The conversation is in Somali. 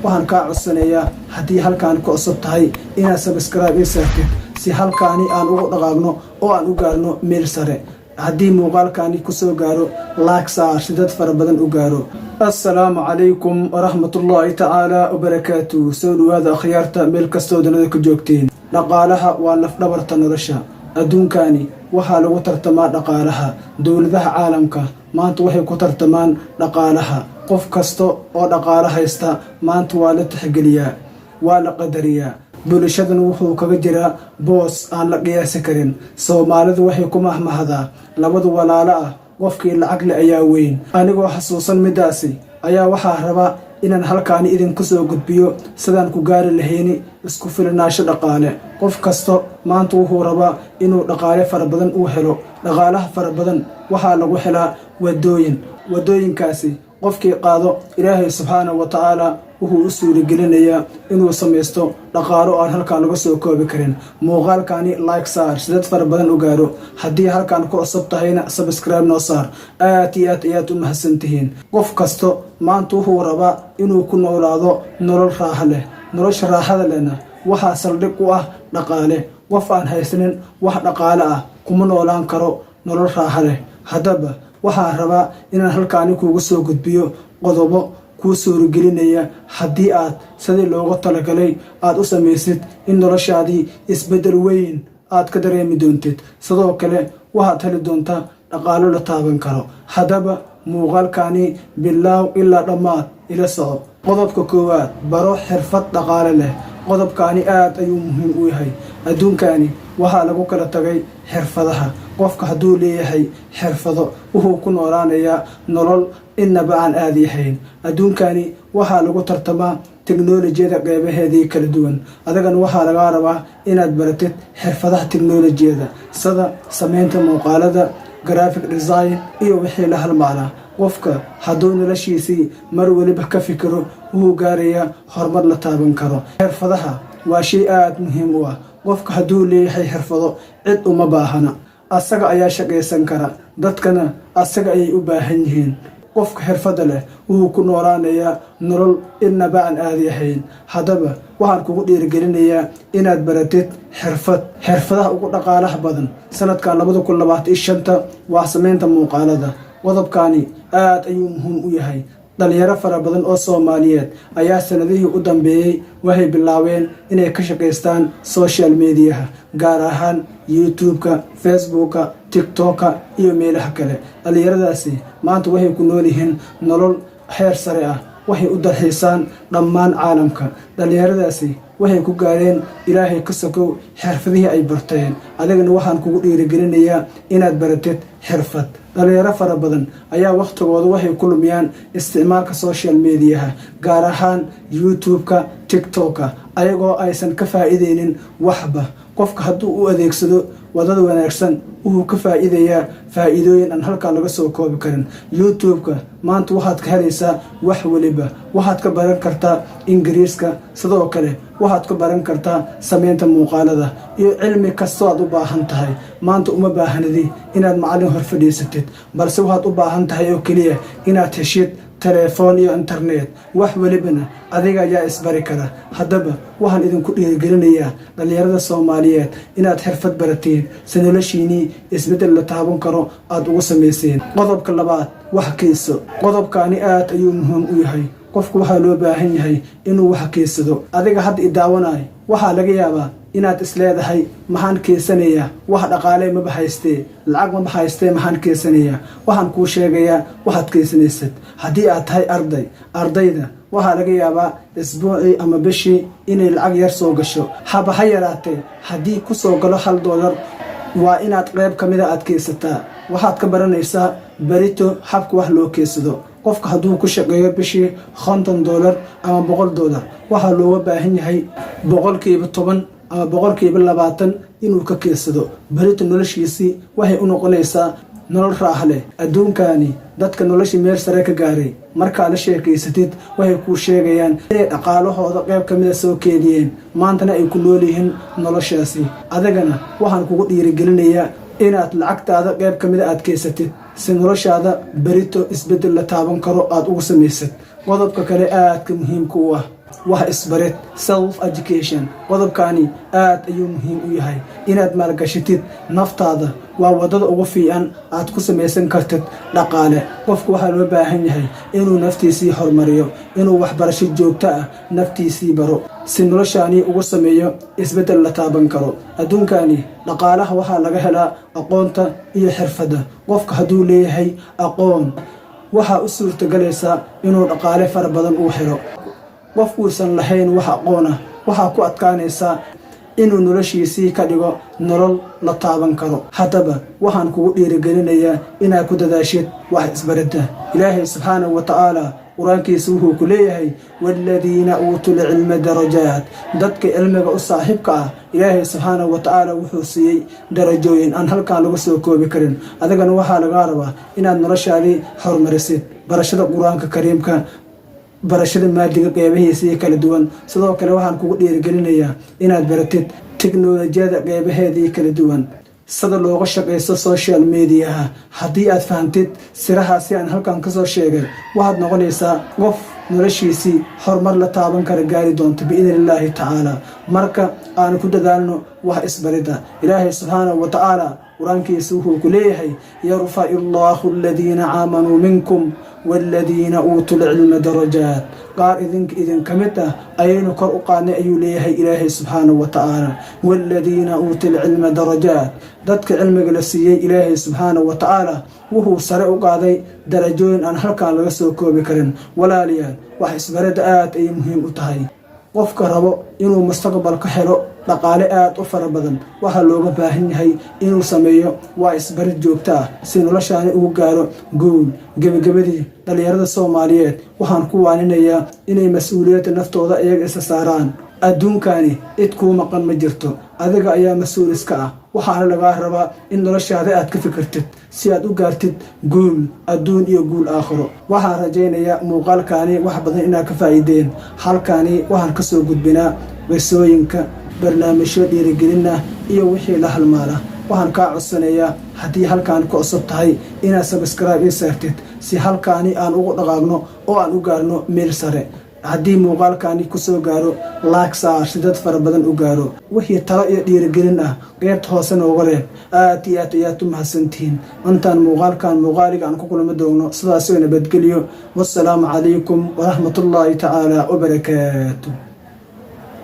Waxaan kaa codsanayaa, haddii halkaani ku cusub tahay, inaad subscribe ii saartid si halkaani aan ugu dhaqaaqno oo aan u gaarno meel sare. Haddii muuqaalkaani kusoo gaaro, like saar si dad fara badan u gaaro. Assalaamu calaykum waraxmatullaahi tacaala wabarakaatu. Soo dhawaada, akhyaarta, meel kastoo dunida ka joogteen. Dhaqaalaha waa lafdhabarta nolosha. Adduunkani waxaa lagu tartamaa dhaqaalaha. Dowladaha caalamka maanta waxay ku tartamaan dhaqaalaha. Qof kasta oo dhaqaalo haysta maanta waa la tixgeliyaa, waa la qadariyaa, bulshadana wuxuu kaga jiraa boos aan la qiyaasi karin. Soomaalidu waxay ku mahmahdaa, "Labadu walaalo ah, qofkii lacag le ayaa weyn." Anigoo xasuusan middaasi ayaa waxaa rabaa inaan halkaani idinku soo gudbiyo sidaan ku gaari lahayni isku filnaasho dhaqaale. Qof kasta maanta wuxuu rabaa inuu dhaqaale fara badan uu helo. Dhaqaalaha fara badan waxaa lagu helaa wadooyin. Wadooyinkaasi qofkii qaado, Ilaahay subxaanahu wa tacaala wuxuu u suuragelinayaa inuu samaysto dhaqaalo aan halkaan laga soo koobi karin. Muuqaalkani like saar si dad fara badan u gaaro. Haddii halkaan ku cusub tahayna, subscribe noo saar. Aad iyo aad ayaad u mahadsantihiin. Qof kasto maanta wuxuu rabaa inuu ku noolaado nolol raaxo leh. Nolosha raaxada lehna waxaa saldhig u ah dhaqaale. Qof aan haysanin wax dhaqaale ah kuma noolaan karo nolol raaxo leh. Haddaba waxaan rabaa inaan halkaani kuugu soo gudbiyo qodobo kuu suuragelinaya, haddii aad sidii loogu talagalay aad u samaysid, in noloshaadii isbeddel weyn aad ka dareemi doontid. Sidoo kale waxaad heli doontaa dhaqaalo la taaban karo. Haddaba muuqaalkani bilaaw ilaa dhammaad ila soco. Qodobka koowaad: baro xirfad dhaqaale leh. Qodobkaani aad ayuu muhiim u yahay. Adduunkani waxaa lagu kala tagay xirfadaha. Qofka hadduu leeyahay xirfado, wuxuu ku noolaanayaa nolol innaba aan aadi ahayn. Adduunkani waxaa lagu tartamaa teknolojiyada qeybaheedii kala duwan. Adagana waxaa lagaa rabaa inaad baratid xirfadaha teknolojiyada, sida sameynta muuqaalada, graphic design iyo wixii la halmaalaa. Qofka hadduu noloshiisii mar weliba ka fikiro, wuxuu gaarayaa horumar la taaban karo. Xirfadaha waa shay aada muhiim u ah. Qofka hadduu leeyahay xirfado, cid uma baahana, asaga ayaa shaqaysan kara, dadkana asaga ayay u baahan yihiin. Qofka xirfadda leh wuxuu ku noolaanayaa nolol innaba aan aadi ahayn. Haddaba waxaan kugu dhiirigelinayaa inaad baratid xirfad. Xirfadaha ugu dhaqaalaha badan sanadkan 2025-ta waa sameynta muuqaalada. Qodobkani aad ayuu muhiim u yahay. Dhalinyaro fara badan oo Soomaaliyeed ayaa sanadihii u dambeeyey waxay bilaabeen inay ka shaqaystaan social mediaha, gaar ahaan YouTube-ka, Facebooka, TikToka iyo meelaha kale. Dhalinyaradaasi maanta waxay ku nool yihiin nolol heer sare ah. Waxay u dalxiisaan dhammaan caalamka. Dhalinyaradaasi waxay ku gaareen, Ilaahay ka sokow, xirfadihii ay barteen. Adigana waxaan kugu dhiirigelinayaa inaad baratid xirfad. Dhalinyaro fara badan ayaa wakhtigooda waxay ku lumiyaan isticmaalka social mediaha, gaar ahaan YouTube-ka, TikToka, ayagoo aysan ka faa'iideynin waxba. Qofka hadduu u adeegsado wadada wanaagsan, wuxuu ka faa'iidayaa faa'iidooyin aan halkaa laga soo koobi karin. YouTube-ka maanta waxaad ka helaysaa wax weliba. Waxaad ka baran kartaa Ingiriiska, sidoo kale waxaad ka baran kartaa sameynta muuqaalada iyo cilmi kastoo aad u baahan tahay. Maanta uma baahanidi inaad macallin hor fadhiisatid, balse waxaad u baahan tahay oo keliya inaad heshid telefoon iyo internet. Wax welibana adiga ayaa isbari kara. Haddaba waxaan idinku dhiirigelinayaa, dhallinyarada Soomaaliyeed, inaad xirfad baratiin si noloshiinii isbeddel la taaban karo aada ugu samayseen. Qodobka labaad: wax keyso. Qodobkaani aad ayuu muhiim u yahay. Qofku waxaa loo baahan yahay inuu wax keysado. Adiga hadda i daawanayo, waxaa laga yaabaa inaad isleedahay, "Maxaan keysanayaa? Wax dhaqaalee maba haystee, lacag maba haystee, maxaan keysanayaa?" Waxaan kuu sheegayaa waxaad keysanaysad. Haddii aad tahay arday, ardayda waxaa laga yaabaa isbuucii ama bishii inay lacag yar soo gasho. Haba ha yaraatee, haddii ku soo galo $1, waa inaad qayb ka mida aad keysataa. Waxaad ka baranaysaa berito habka wax loo keysado. Qofka hadduu ku shaqeeyo bishii $50 ama $100, waxaa looga baahan yahay 10% ama 20% inuu ka keysado. Berito noloshiisii waxay u noqonaysaa nolol raax leh. Adduunkani dadka noloshii meel sare ka gaaray markaa la sheekaysatid, waxay kuu sheegayaan inay dhaqaalahooda qayb ka mida soo keediyeen, maantana ay ku nool yihiin noloshaasi. Adigana waxaan kugu dhiirigelinayaa inaad lacagtaada qayb ka mida aad keysatid si noloshaada berito isbeddel la taaban karo aada ugu samaysad. Qodobka kale aadka muhiimka u ah Wax isbarid, self education. Qodobkaani aad ayuu muhiim u yahay. Inaad maalgashatid naftaada waa waddada ugu fiican aad ku samaysan kartid dhaqaale. Qofku waxaa loo baahan yahay inuu naftiisii horumariyo, inuu waxbarasho joogto ah naftiisii baro, si noloshaani ugu sameeyo isbeddel la taaban karo. Adduunkani dhaqaalaha waxaa laga helaa aqoonta iyo xirfadda. Qofka hadduu leeyahay aqoon, waxaa u suurtagelaysaa inuu dhaqaale fara badan uu helo. Qof uusan lahayn wax aqoon ah, waxaa ku adkaanaysaa inuu noloshiisii ka dhigo nolol la taaban karo. Haddaba waxaan kugu dhiirigelinayaa inaad ku dadaashid wax isbaridda. Ilaahay subxaanahu wa tacaala Qur-aankiisa wuxuu ku leeyahay: "والذين أوتوا العلم درجات." Dadka cilmiga u saaxiibka ah, Ilaahay subxaanahu wa tacaala wuxuu siiyey darajooyin aan halkaan lagu soo koobi karin. Adigana waxaa lagaa rabaa inaad noloshaadii horumarisid barashada Qur-aanka Kariimka, barashada maadiga qeybahiisii kala duwan. Sidoo kale waxaan kugu dhiirigelinayaa inaad baratid teknolojiyada qeybaheedii kala duwan, sida looga shaqaysto social mediaha. Haddii aad fahamtid sirahaasi aan halkan kasoo sheegay, waxaad noqonaysaa qof noloshiisii horumar la taaban kara gaari doonto, biidni illaahi tacaala. Marka aan ku dadaalno wax isbarida. Ilaahay subxaanahu wa tacaala Qur-aankiisa wuxuu ku leeyahay: "يرفع الله الذين آمنوا منكم والذين أوتوا العلم درجات." Qaar idinka idinka mid ah ayaynu kor u qaadnay, ayuu leeyahay Ilaahay subxaanahu wa tacaala. "والذين أوتوا العلم درجات." Dadka cilmiga la siiyey, Ilaahay subxaanahu wa tacaala wuxuu sare u qaaday darajooyin aan halkan laga soo koobi karin. Walaalayaal, wax isbarida aad ayay muhiim u tahay. Qofka rabo inuu mustaqbal ka helo dhaqaale aad u fara badan, waxaa looga baahan yahay inuu sameeyo waa isbarid joogto ah, si noloshaani ugu gaaro guul. Gebagabadii, dhallinyarada Soomaaliyeed waxaan ku waaninayaa inay mas-uuliyadda naftooda iyaga isa saaraan. Adduunkani cid kuu maqan ma jirto, adiga ayaa mas-uul iska ah. Waxaana lagaa rabaa in noloshaada aad ka fikirtid si aad u gaartid guul adduun iyo guul aakhiro. Waxaan rajaynayaa muuqaalkaani wax badan inaad ka faa'iideen. Halkaani waxaan ka soo gudbinaa qisooyinka, barnaamijyo dhiirigelinah iyo wixii la halmaala. Waxaan kaa codsanayaa, haddii halkaan ku cusub tahay, inaad subscribe ii saartid, si halkaani aan ugu dhaqaaqno oo aan u gaarno meel sare. Haddii muuqaalkani kusoo gaaro, like saar, si dad fara badan u gaaro. Wixii talo iyo dhiirigelin ah, qeybta hoose nooga reeb. Aad iyo aad ayaad u mahadsantihiin. Intaan muuqaalkan muuqaaliga aan ku kulmi doogno, sidaas oo nabadgeliyo. Wassalaamu calaykum waraxmatullaahi tacaala wabarakaatu.